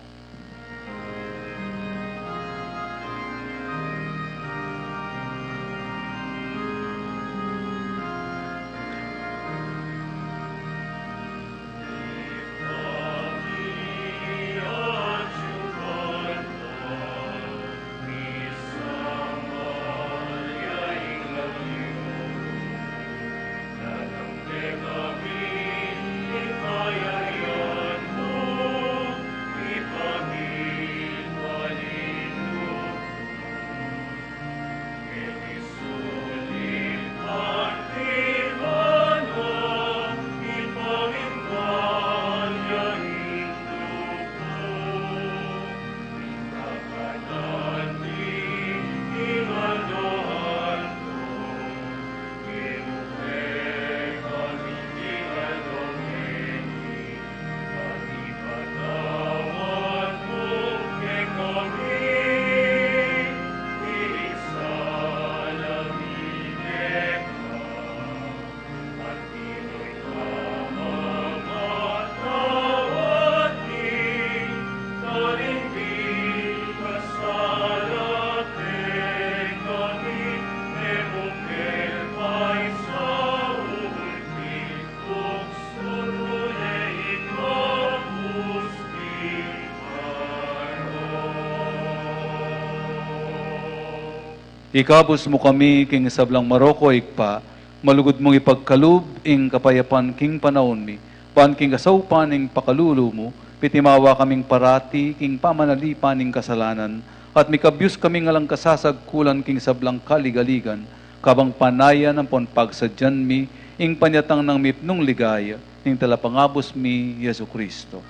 Ikabus mu kami king sablang marok, o Ibpa, malugud mung ipagkalub ing kapayapan king panaun mi, ban king kasaupan ning pakalulu mu, pitimawa kaming parati king pamanalipan ning kasalanan, at mikabyus kaming alang kasasagkulan king sablang kaligaligan, kabang panayan ampon pagsadyan mi ing panyatang nang mipnung ligaya ning Talapangabus mi, Jesucristo.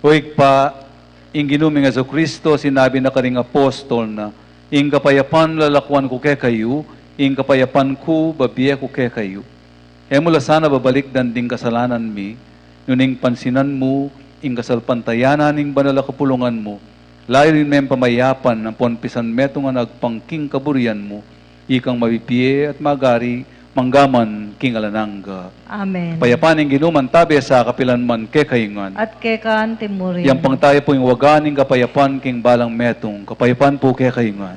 O Ibpa, ing Ginu ming Jesucristo, sinabi na karing apostol na, "Ing kapayapan lalakuan ku kekayu, ing kapayapan ku bibie ku kekayu." E mu la sana babalikdan ding kasalanan mi, nune pansinan mu ing kasalpantayanan ning banal a kapulungan mu, layun meng pamayapan ampon pisan metung a agpang king kaburian mu, ikang mabibie at magari mangga man king alang angga. Amen. Kapayapan ning Ginu mantabe sa kapilan man kekayu ngan. At keka anti mu rin. Yang pangtayu pu ing waga ning kapayapan king balang metung, kapayapan pu kekayu ngan.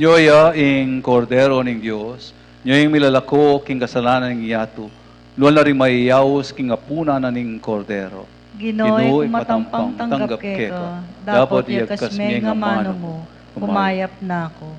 Nyo ya ing Kordero ning Dios, nyo ing milalako king kasalanan ning yatu, nuan la ring mayayaus king apunan na ning Kordero. Ginu, Ginu, ikatampang tanggap keka, dapot yagkas me ing amanu mu, kumayap na ku.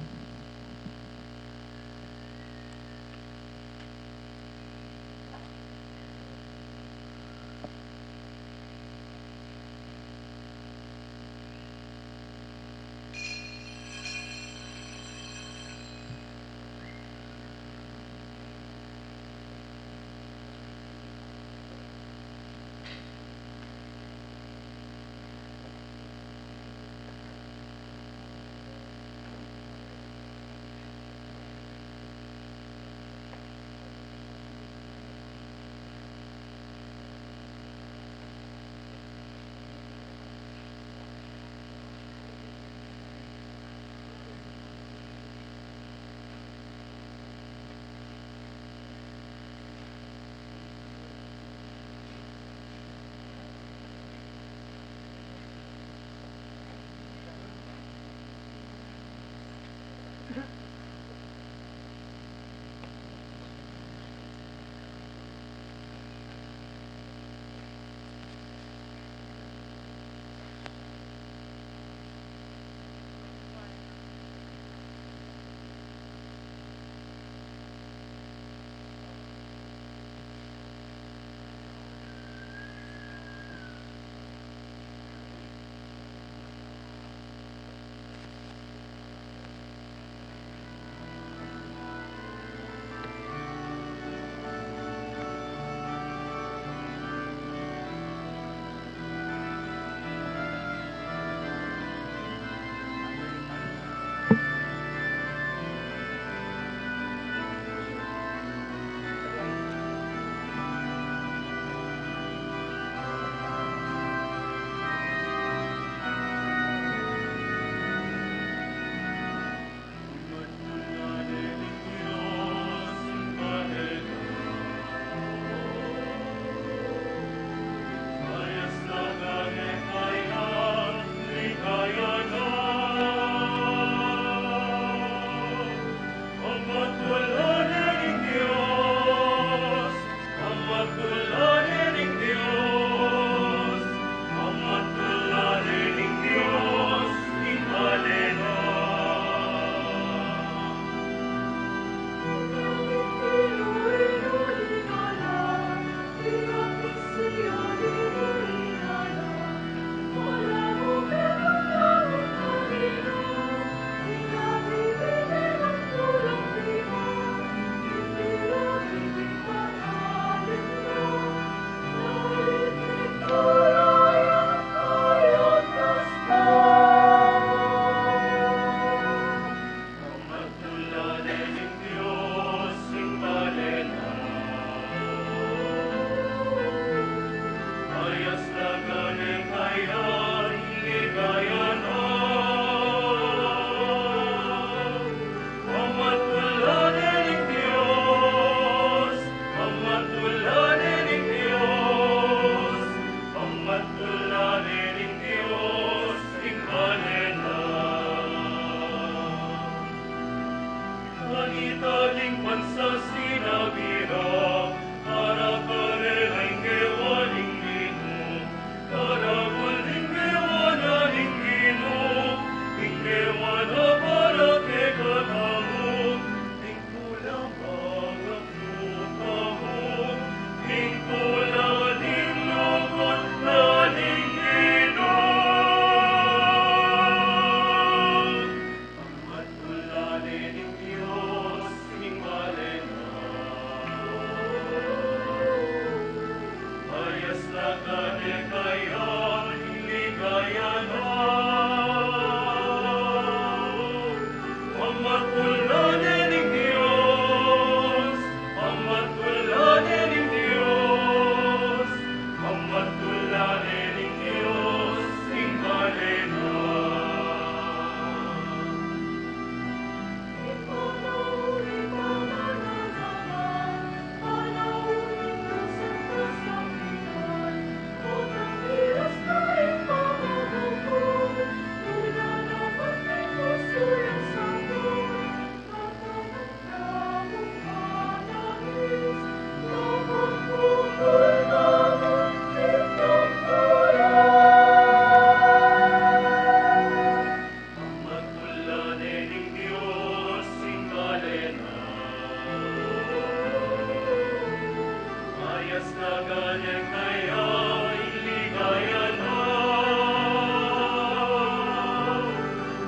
Gane kaya ing ligaya na.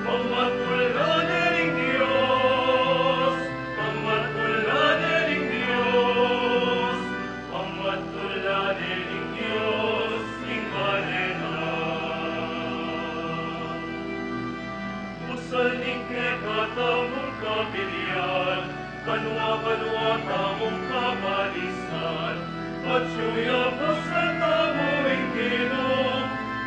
Pamatula ne ning Dios, pamatula ne ning Dios, pamatula ne ning Dios ing bale na. Busal ning kekatamung kabilian, banua-banua tamung kabalisan, at siyang busal tamu ing Ginu,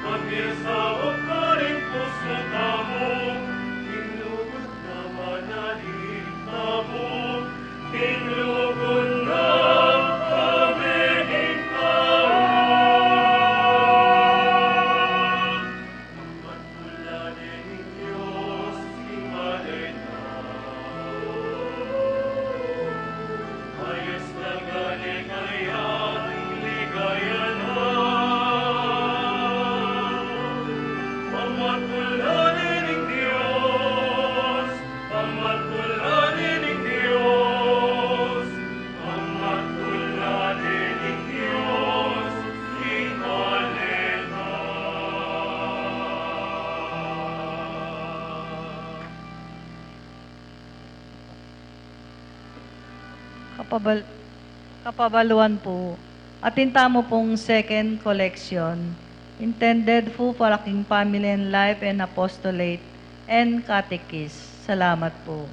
pati sa ukaring pusu tamu, ing lugud na manalig tamu, ing lugud na pamikit tamu. Kapabal-, kapabaluan pu, atin tamu pung second collection, intended pu para king Family and Life and Apostolate and Catechist. Salamat pu.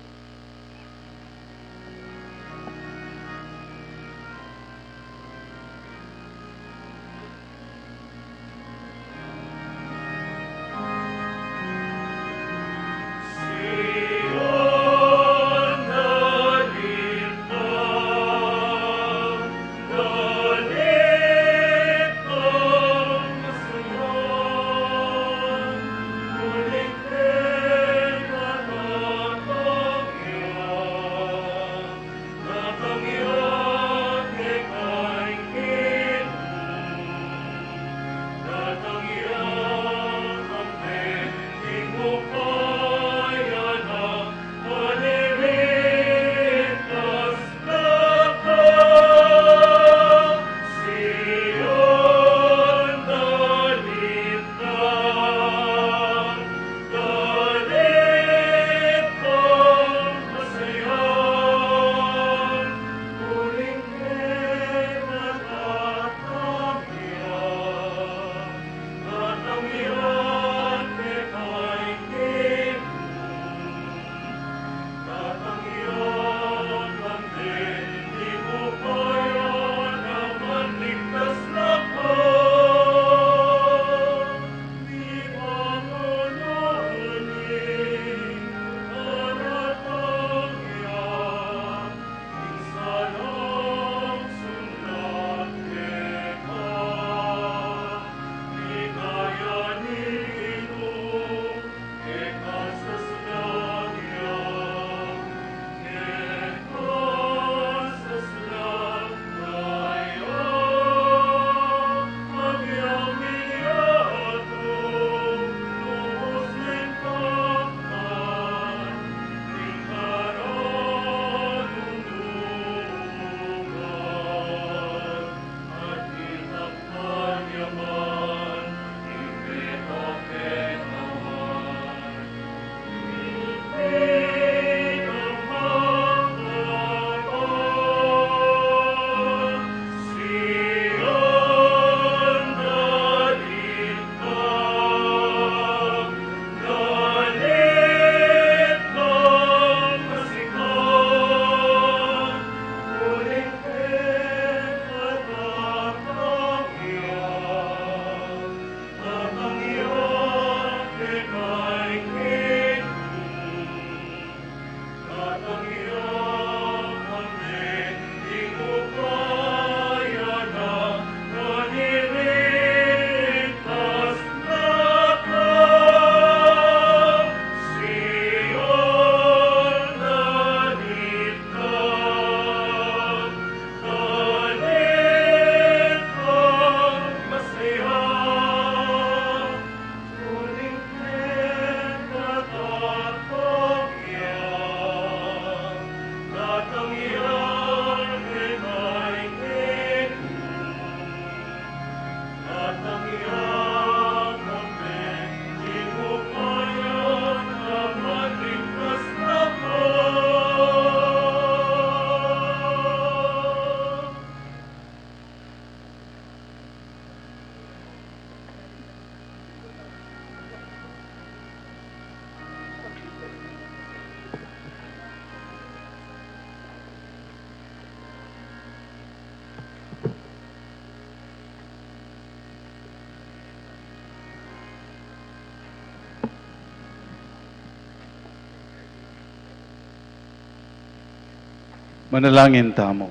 Manalangin tamu.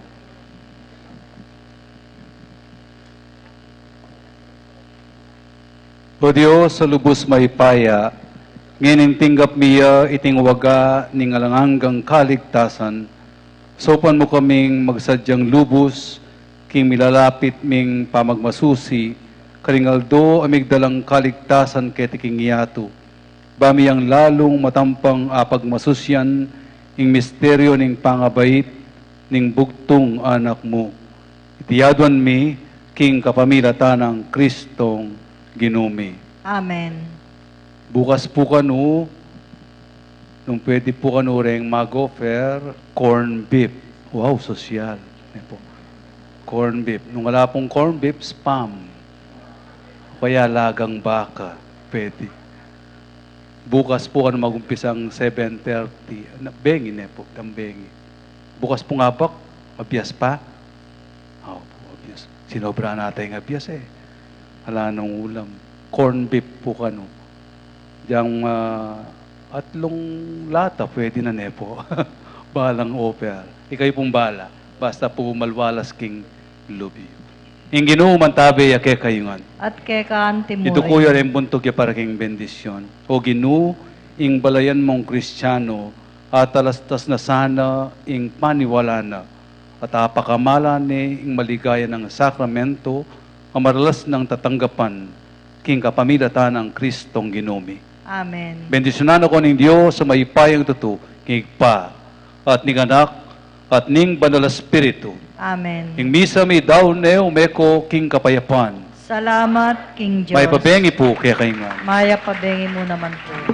O Dios a lubus mayupaya, ngeni tinggap mi ya iting waga ning alang anggang kaligtasan, saupan mu kaming magsadyang lubus king milalapit ming pamagmasusi karing aldo a migdalang kaligtasan keti king yatu. Ba mi yang lalung matampang apagmasusyan ing misteryu ning pangabait ning bugtung Anak mu. Iti aduan mi king kapamilatan nang Kristong Ginu mi. Amen. Bukas pu kanu, nung pwede pu kanu reng mag-offer, corn beef. Wow, sosyal. Ne pu. Corn beef. Nung ala pung corn beef, spam. O kaya lagang baka. Pwede. Bukas pu kanu mag-umpisang seven thirty. Na, bengi ne pu, itang bengi. Bukas pung abak, mabias pa? Opu, mabias. Sinobra na tayang abias e. Ala nang ulam. Corn beef pu kanu. Diyang, ah, atlung lata, pwede na ne pu. Balang offer. Ikayu pung bala. Basta pu malwalas king lub yu. Ing Ginu mantabe ya kekayu ngan. At keka anti mu rin. Iduku yu reng buntug ya para king bendisyun. O Ginu, ing balayan mung Kristianu, atalastas na sana ing paniwala na, at apakamala ne ing maligaya nang sakramento, a maralas nang tatanggapan, king kapamilatan nang Kristong Ginu mi. Amen. Bendisyunan na ko ning Dios a mayupayang tutu, king Ibpa, at ning Anak, at ning Banal a Espiritu. Amen. Ing misa mi daun ne, ume ko king kapayapan. Salamat king Dios. Mayap a bengi pu kekayu ngan. Mayap a bengi mu naman pu.